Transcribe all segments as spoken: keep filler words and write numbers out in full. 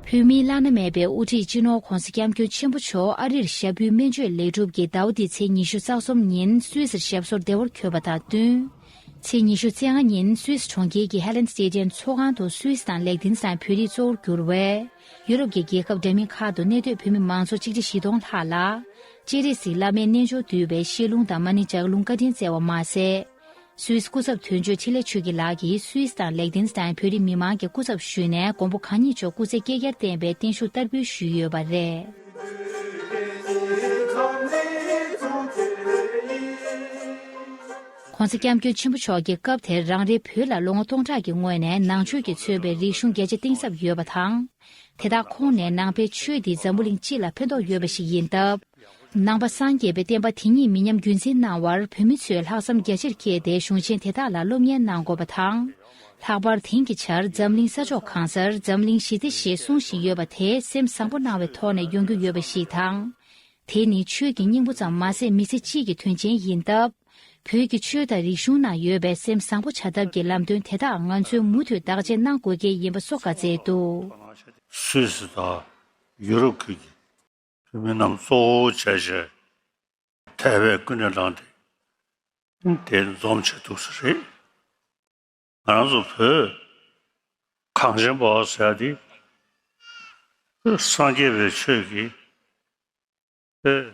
བོད་མིའི་བླ་ན་མེད་པའི་དབུ་ཁྲིད་སྤྱི་ནོར་༧གོང་ས་༧སྐྱབས་མགོན་ཆེན་པོ་མཆོག་ཨ་རིར་ཞབས་ཕུལ་སྨན་བཅོས་ལེགས་གྲུབ་ཀྱིས་ཟླ་བ་འདིའི་ཚེས་ཉི་ཤུ་རྩ་གསུམ་ཉིན་སུད་སིར་ཞབས་སོར་བདེ་བར་འཁོད་པ་དང་བསྟུན། ཚེས་ཉི་ཤུ་རྩ་ལྔ་ཉིན་སུད་སི་གྲོང་ཁྱེར་གྱི་ཧེ་ལན་སི་ཊེ་ཌི་ཡམ་ཚོགས་ཁང་དུ་སུད་སི་དང་ལེག་ཏིན་སི་ཐན་བོད་རིགས་གཙོ་བོར་གྱུར་བའི་ཡུ་རོབ་ཀྱི་རྒྱལ་ཁབ་འདྲ་མིན་ཁག་ཏུ་གནས་སྡོད་བོད་མི་མང་ཚོགས་ཆིག་ཁྲི་བཞི་སྟོང་ལྷག་ལ་སྤྱན་རས་གཟིགས་བླ་མའི་རྣལ་འབྱོར་བསྡུས་པའི་བཤད་ལུང་དང་མ་ཎི་ལྗགས་ལུང་བཀའ་དྲིན་སྩལ་བ་མ་ཟད། སུད་སི་སྐུ་ཚབ་དོན་གཅོད་འཕྲིན་ལས་ཆོས་སྐྱིད་ལགས་ཀྱིས་སུད་སི་དང་ལེག་ཏིན་སི་ཐན་བོད་རིགས་མི་མང་གི་སྐུ་ཚབ་ཞུས་ནས་མགོན་པོ་གང་ཉིད་མཆོག་སྐུ་ཚེ་བསྐལ་བརྒྱར་བརྟན་པའི་བརྟན་བཞུགས་བསྟར་འབུལ་ཞུས་ཡོད་པ་རེད། ྋགོང་ས་ྋསྐྱབས་མགོན་ཆེན་པོ་མཆོག་གིས་སྐབས་དེར་རང་རེའི་བོད་ལ་ལོ་ངོ་སྟོང་ཕྲག་གི་སྔོན་ནས་ནང་ཆོས་ཀྱིས་མཚོན་པའི་རིག་གཞུང་རྒྱ་ཆེ་གཏིང་ཟབ་ཡོད་པ་དང་། དེ་དག་ཁོངས་ནས་ནང་པའི་ཆོས་འདི་འཛམ་བུ་གླིང་སྤྱི་ལ་ཕན་ཐོགས་ཡོད་པ་ཞིག་ཡིན་སྟབས། ནང་པ་སངས་རྒྱས་པའི་བསྟན་པ་དེ་ཉིད་མི་ཉམས་རྒྱུན་འཛིན་གནང་བར་བོད་མི་ཚོས་ལྷག་བསམ་རྒྱ་ཆེར་བསྐྱེད་དེ་གཞུང་ཆེན་དེ་དག་ལ་སློབ་གཉེར་གནང་དགོས་པ་དང་། ལྷག་པར་དེང་གི་ཆར་འཛམ་གླིང་ས་ཕྱོགས་གང་སར་འཛམ་གླིང་ཞི་བདེ་ཞེས་གསུང་བཞིན་ཡོད་པ་དེ་སེམས་བཟང་པོ་གནང་བའི་ཐོག་ནས་ཡོང་རྒྱུ་ཡོད་པ་ཞིག་དང་། དེ་ནི་ཆོས་ཀྱི་སྙིང་པོ་ཙམ་མ་ཟད་མི་ཚེ་གཅིག་གི་དོན་ཆེན་ཡིན་སྟབས། བོད་ཀྱི་ཆོས་དང་རིག་གཞུང་ནང་ཡོད་པའི་སེམས་བཟང་པོ་བྱ་ཐབས་ཀྱི་ལམ་སྟོན་དེ་དག་ང་ཚོས་མུ་མཐུད་བདག་གཅེས་གནང་དགོས་གལ་ཡིན་པ་སོགས་བཀའ་སྩལ་འདུག་སུད་སི་དང་ཡུ་རོབ་ཁུལ་གྱི་བོད་མི་རྣམས་གཙོ་བོ་བྱས་བྱས་དད་པས་ཀུན་ནས་བསླངས་ཏེ་དེ་འཛོམས་བྱས་འདུག་ས་རེད། ང་རང་ཚོ་བོད་གངས་ཅན་པ་ཟེར་ཡ་དེ་སངས་རྒྱས་པའི་ཆོས་ཀྱི་ཨེ།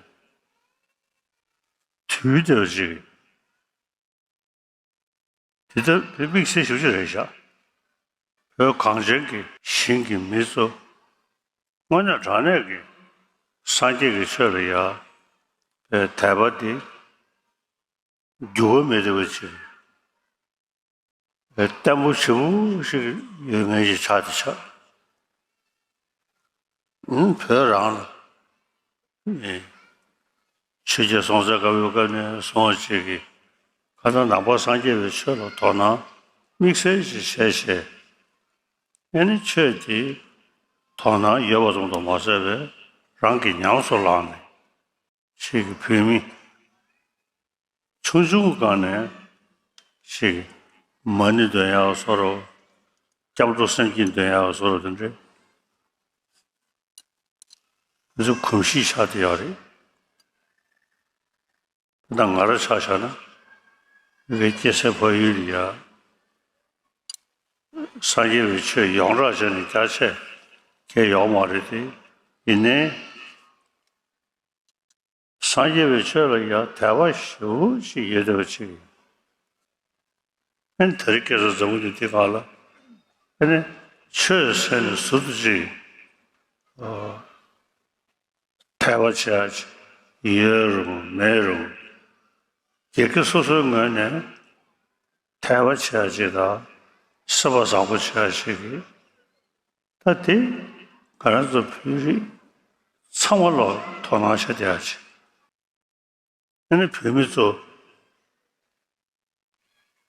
དུས་དེ་བ་ཅིག་དེ་ལྟར་དེ་དམིགས་བསལ་ཞེ་པོ་ཅིག་རེད་ཤག་བོད་གངས་ཅན་གྱི་ཞིང་གི་མི་ཚོ་དངོས་གནས་དྲང་གནས་ཀྱི་སངས་རྒྱས་ཀྱི་ཆོས་ལ་ཡ་དད་པ་དེ་འགྱུར་བ་མེད་བསྡད་པ་ཅིག་བརྟན་པོ་ཞེ་པོ་ཞིག་ཡོད་མཁན་ཞིག་ཆགས་བསྡད་ཤག་ཨུམ། བོད་རང་ལ་ཆོས་རྒྱལ་སྲོང་བཙན་སྒམ་པོའི་སྐབས་ནས་བཟུང་བ་ཅིག་གིས་ཁ་སང་ནང་པ་སངས་རྒྱས་པའི་ཆོས་ལ་དོ་སྣང་དམིགས་བསལ་ཞིག་བྱས་བྱས། ཨེ་ནི་ཆོས་དེ་དོ་སྣང་ཡོད་པ་ཙམ་དུ་མ་ཟད་པའི་རང་གིས་ཉམས་སུ་བླངས་ནས། ཞིག་གི་བོད་མི་ཆུང་ཆུང་སྒང་ནས་ཞིག་མ་ཎི་འདོན་ཡག་བཟོ་འདྲ། སྐྱབས་འགྲོ་སེམས་བསྐྱེད་འདོན་ཡག་བཟོ་འདྲ་དེ་འདྲའི་འདི་ཚོ་གོམས་གཤིས་ཆགས་བསྡད་ཡོད་རེད། ད་ང་རང་ཆ་བཞག་ན་ངའི་སྐྱེ་སའི་ཕ་ཡུལ་ལ་ཡ་སངས་རྒྱས་པའི་ཆོས་ཡོངས་གྲགས་བྱས་ནས་རྒྱ་ཆེ་གས་ཡོད་མ་རེད་དེ། ཡིན་ནའི། སངས་རྒྱས་པའི་ཆོས་ལ་ཡང་དད་པ་ཞེ་པོ་ཅིག་ཡོད་བསྡད་པ་ཅིག་ཨ་ནི་དེ་རིང་ཁ་སང་འཛམ་བུ་གླིང་འདི་སྒང་ལ་ཨ་ནི་ཆོས་ཟེར་ནས་ཟུར་དུ་ཅིག་ཨ་དད་པ་བྱེད་ཡ་ཅིག་ཡོད་རུང་མེད་རུང་། སྒེར་གྱི་སོ་སོའི་ངོས་ནས་དད་པ་བྱེད་ཡ་ཅིག་དང་སེམས་པ་བཟང་པོ་བྱེད་ཡ་ཅིག་གི་ད་དེ་ང་རང་ཚོ་བོད་རིགས་ཚང་མ་ལོག་དོ་སྣང་བྱེད་བསྡད་ཡ་ཅིག་ཨ་ནི་བོད་མི་ཚོ་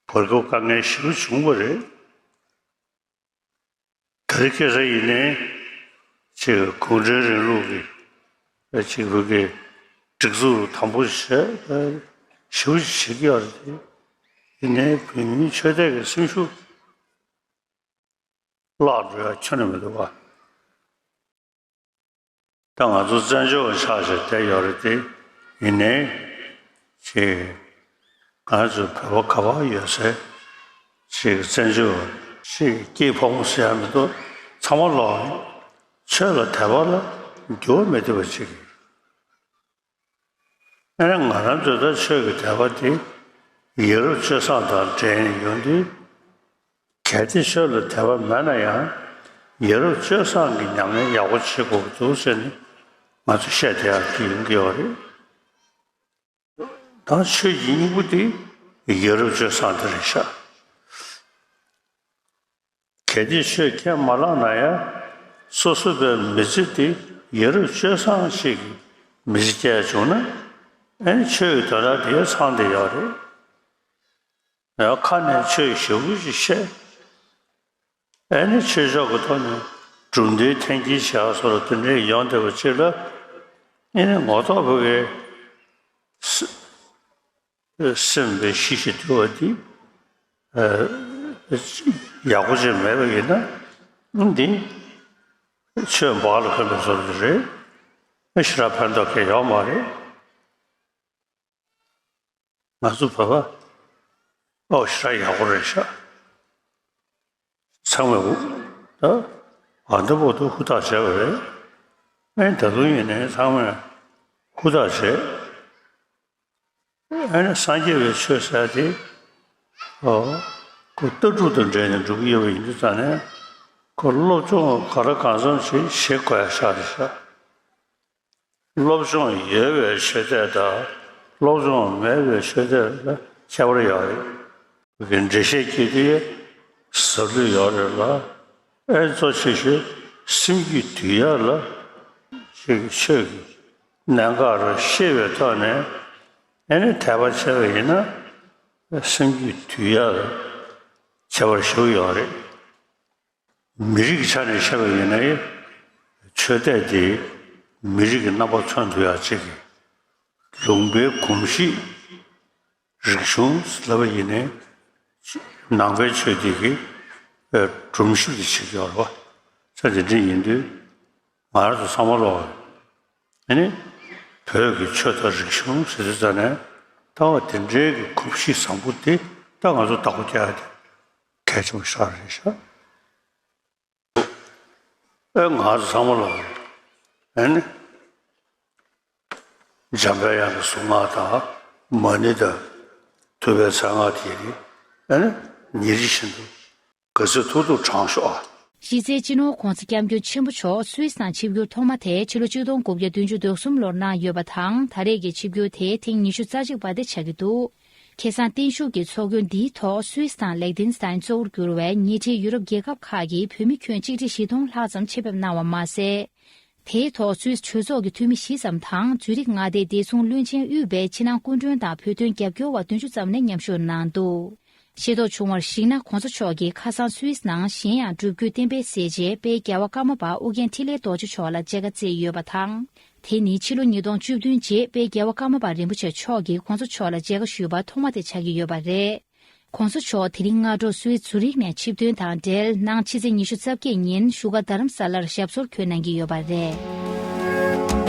བར་སྐབས་དཀའ་ངལ་ཞེ་པོ་བྱུང་བ་རེད། དེ་རིང་ཁ་སང་ཡིན་ནའི་ཅིག་གུང་ཁྲན་རིང་ལུགས་ཀྱི་ཅིག་བོད་ཀྱི་སྒྲིག་འཛུགས་དམ་པོ་བྱས་ཞེ་པོ་ཅིག་བྱེད་ཀྱི་ཡོད་རེད། ཡིན་ནའི་བོད་མིའི་ཆོས་དད་ཀྱི་སེམས་ཤུགས་བརླག་འགྲོ་ཡ་ཁྱོན་ནས་མི་འདུག་ག་ད་ང་ཚོ་བཙན་བྱོལ་བ་ཆགས་བྱས་བསྡད་ཡོད་རེད་དེ། ཡིན་ནའི་ཅིག་ང་ཚོ་བོད་པ་ག་པར་ཡོད་སའི་ཅིག་བཙན་བྱོལ་བ་ཅིག་སྐྱེས་ཕོ་མོ་ཟེར་ཡ་མི་འདུག་ཚང་མ་ལོག་ཆོས་ལ་དད་པ་ལ་འགྱུར་བ་མེད་བསྡད་པ་ཅིག་ཨ་ནི་ང་རང་ཚོའི་ད་ཆོས་ཀྱི་དད་པ་དེ་ཡ་རབས་སྤྱོད་བཟང་དང་འབྲེལ་ནས་ཡོང་དུས། གལ་ཏེ་ཆོས་ལ་དད་པ་མེད་ན་ཡང་ཡ་རབས་སྤྱོད་བཟང་གི་ཉམས་ལེན་ཡག་པོ་བྱེད་དགོས་ཀྱི་འདུག་ཟེར་ནས་ང་ཚོ་བཤད་བསྡད་ཡག་གི་ཡོང་གི་ཡོད་རེད། ད་ཆོས་ཀྱི་སྙིང་པོ་དེ་ཡ་རབས་སྤྱོད་བཟང་དེ་རེད་ཤག་གལ་ཏེ་ཆོས་ཁས་མ་བླངས་ན་ཡང་སོ་སོ་པའི་མི་ཚེ་དེ་ཡ་རབས་སྤྱོད་བཟང་ཞིག་གི་མི་ཚེ་སྐྱེལ་བྱུང་ན་ཨ་ནི་ཆོས་ཀྱི་དོན་དག་དེ་ཚང་བསྡད་ཡོད་རེད། ཡང་ཁ་ནས་ཆོས་ཞེ་པོ་ཅིག་བཤད། ཨ་ནི་ཆོས་ཕྱོགས་ཀྱི་ཐོག་ནས་གྲུབ་འབྲས་འཐེན་འཁྱེར་བྱེད་ཡག་བཟོ་འདྲ་དེ་འདྲས་ཡོང་བསྡད་པ་ཅིག་ལ་ཨ་ནི་ངོ་ཐོག་བོད་ཀྱི་སེམས་པའི་གཤིས་ཤིག་དུལ་བ་འདི་ཡག་པོ་ཅིག་མེད་པ་ཡིན་ན་འདི་ ཆོས་འབག་ལ་གོན་པའི་བཟོ་འདྲ་རེད། ཨེ་ཞེ་དྲག་ཕན་ཐོགས་གང་ཡང་ཡོད་མ་རེད། ང་ཚོ་བོད་པ་ཨོ་ཞེ་དྲག་ཡག་པོ་རེད་ཤག་ཚང་མས་ཧུ་ད་ཨ་འདི་བོ་དུ་ཧུར་ཐག་བྱས་པ་རེད། ཨེ་ད་དུང་ཡིན་ནའི་ཚང་མས་ཧུར་ཐག་བྱས། ཨ་ནི་སངས་རྒྱས་པའི་ཆོས་ཟེར་དེ། ཨོ། ཁོ་ལྟ་གྲུབ་དང་འབྲེལ་ནས་འགྲོ་གི་ཡོད་པ་ཡིན་དུས་ཙང་ནས། ཁོ་སློབ་སྦྱོང་ག་རེ་གང་འཚམ་ཞིག་བྱེད་དགོས་ཡ་ཤག་རེད་ཤག་སློབ་སྦྱོང་ཡོད་པའི་ཆོས་དད་དང་སློབ་སྦྱོང་མེད་པའི་ཆོས་དད་ལ་ཁྱད་པར་ཡོད་རེད། ཁོ་གི་འགྲེལ་བཤད་བགྱིས་དུས་ཟབ་ལུས་ཡོད་རེད་ལ། ཨེ་གཙོ་ཆེ་ཤོས་སེམས་རྒྱུད་འདུལ་ཡ་ལ་ཅིག་ཆོས་ཀྱི་གནད་འགག་རེད་ཤེས་པའི་ཐོག་ནས་ཨེ་ནི་དད་པ་བྱས་པ་ཡིན་ན་སེམས་རྒྱུད་འདུལ་ཡ་ལ་ཁྱད་པར་ཞེ་པོ་ཡོད་རེད། མི་རིགས་ཀྱི་ཆ་ནས་བཤད་པ་ཡིན་ན་ཆོས་དད་དེ་མི་རིགས་ཀྱི་རྣམ་པ་མཚོན་ཐུབ་ཡ་ཅིག་གི་ལུང་པའི་གོམས་གཤིས། རིག་གཞུང་ལབ་པ་ཡིན་ནའི་ནང་པའི་ཆོས་འདི་གི་སྒྲོམ་གཞི་དེ་བྱེད་ཀྱི་ཡོད་རེད་བ། ས་དེ་འདྲ་ཡིན་དུས་ང་རང་ཚོ་ཚང་མ་ལོག་ཨ་ནི་བོད་ཀྱི་ཆོས་དང་རིག་གཞུང་ཟེར་དུས་ཙ་ནས་ལྟ་བ་དེ་འདྲའི་གི་གོམས་གཤིས་བཟང་པོ་དེ་ད་ང་ཚོ་བདག་པོ་རྒྱག་ཡ་དེ་གལ་ཆེན་པོ་ཞིག་རེད་ཤག་ཨེ་ང་ཚོ་ཚང་མ་ལ་ཨེ་ནི་འཇམ་པའི་དབྱངས་ཀྱི་གཟུངས་སྔགས་དང་མ་ཎི་དང་ཐུབ་པའི་གསང་སྔགས་དེ་ནི་ཨེ་ནི་ཉིན་རེ་བཞིན་དུ་ག་ཚོད་ཐུབ་ཐུབ་བགྲང་ཤོག་ཨ། གཞི་རྩའི་སྤྱི་ནོར་༧གོང་ས་༧སྐྱབས་མགོན་ཆེན་པོ་མཆོག་སུད་སི་ནང་ཆིབས་བསྒྱུར་ཐོག་མ་དེ་ཕྱི་ལོ་ཆིག་སྟོང་དགུ་བརྒྱ་བདུན་ཅུ་དོན་གསུམ་ལོར་གནང་ཡོད་པ་དང་། ད་རེས་ཀྱི་ཆིབས་བསྒྱུར་དེ་ཐེངས་ཉི་ཤུ་རྩ་གཅིག་པ་དེ་ཆགས་ཀྱི་འདུག་ཁ་སང་བརྟན་བཞུགས་ཀྱི་ཚོགས་མགོན་འདིའི་ཐོག་སུད་སི་དང་ལེག་ཏེན་སི་ཐན་གཙོ་བོར་གྱུར་བའི་ཉེ་འཁྲིས་ཡུ་རོབ་རྒྱལ་ཁབ་ཁག་གི་བོད་མི་ཁྱོན་ཆིག་ཁྲི་བཞི་སྟོང་ལྷག་ཙམ་ཆེད་ཕེབས་གནང་བ་མ་ཟད། དེའི་ཐོག་སུད་སི་གྲོས་ཚོགས་ཀྱི་འཐུས་མི་བཞི་ཙམ་དང་ཛུ་རིག་མངའ་སྡེའི་བདེ་སྲུང་བློན་ཆེན་དབུས་པའི་ཕྱི་ནང་སྐུ་མགྲོན་དང་བོད་དོན་རྒྱབ་སྐྱོར་བ་བདུན་ཅུ་ཙམ་ནས་མཉམ་ཞུགས་གནང་འདུག་ཤེས་རྟོགས་བྱུང་བར་གཞིགས་ན། ༸གོང་ས་མཆོག་གིས་ཁ་སང་སུད་སི་ནང་གཞན་ཡང་སྒྲུབ་བརྒྱུད་བསྟན་པའི་ཟས་བཅད་དཔལ་རྒྱལ་བ་ཀརྨ་པ་ཨོ་རྒྱན་འཕྲིན་ལས་རྡོ་རྗེ་མཆོག་ལ་མཇལ་ཁ་བསྩལ་ཡོད་པ་དང་། དེ་ནི་ཕྱི་ལོ་ཉིས་སྟོང་བཅུ་བདུན་རྗེས་དཔལ་རྒྱལ་བ་ཀརྨ་པ་རིན་པོ་ཆེ་མཆོག་གིས་༸གོང་ས་མཆོག་ལ་མཇལ་ཁ་ཞུས་པ་ཐོག་མ་དེ་ཆགས་ཀྱི་ཡོད་པ་རེད། ༸གོང་ས་མཆོག་དེ་རིང་སྔ་དྲོ་སུད་སི་ཛུ་རིག་ནས་ཆིབས་ཐོན་དང་འབྲེལ། གནངས་ཕྱི་ཚེས་ཉི་ཤུ་རྩ་བརྒྱད་ཉིན་བཞུགས་སྒར་རྡ་རམ་ས་ལར་ཞབས་སོར་འཁོད་གནང་གི་ཡོད་པ་རེད།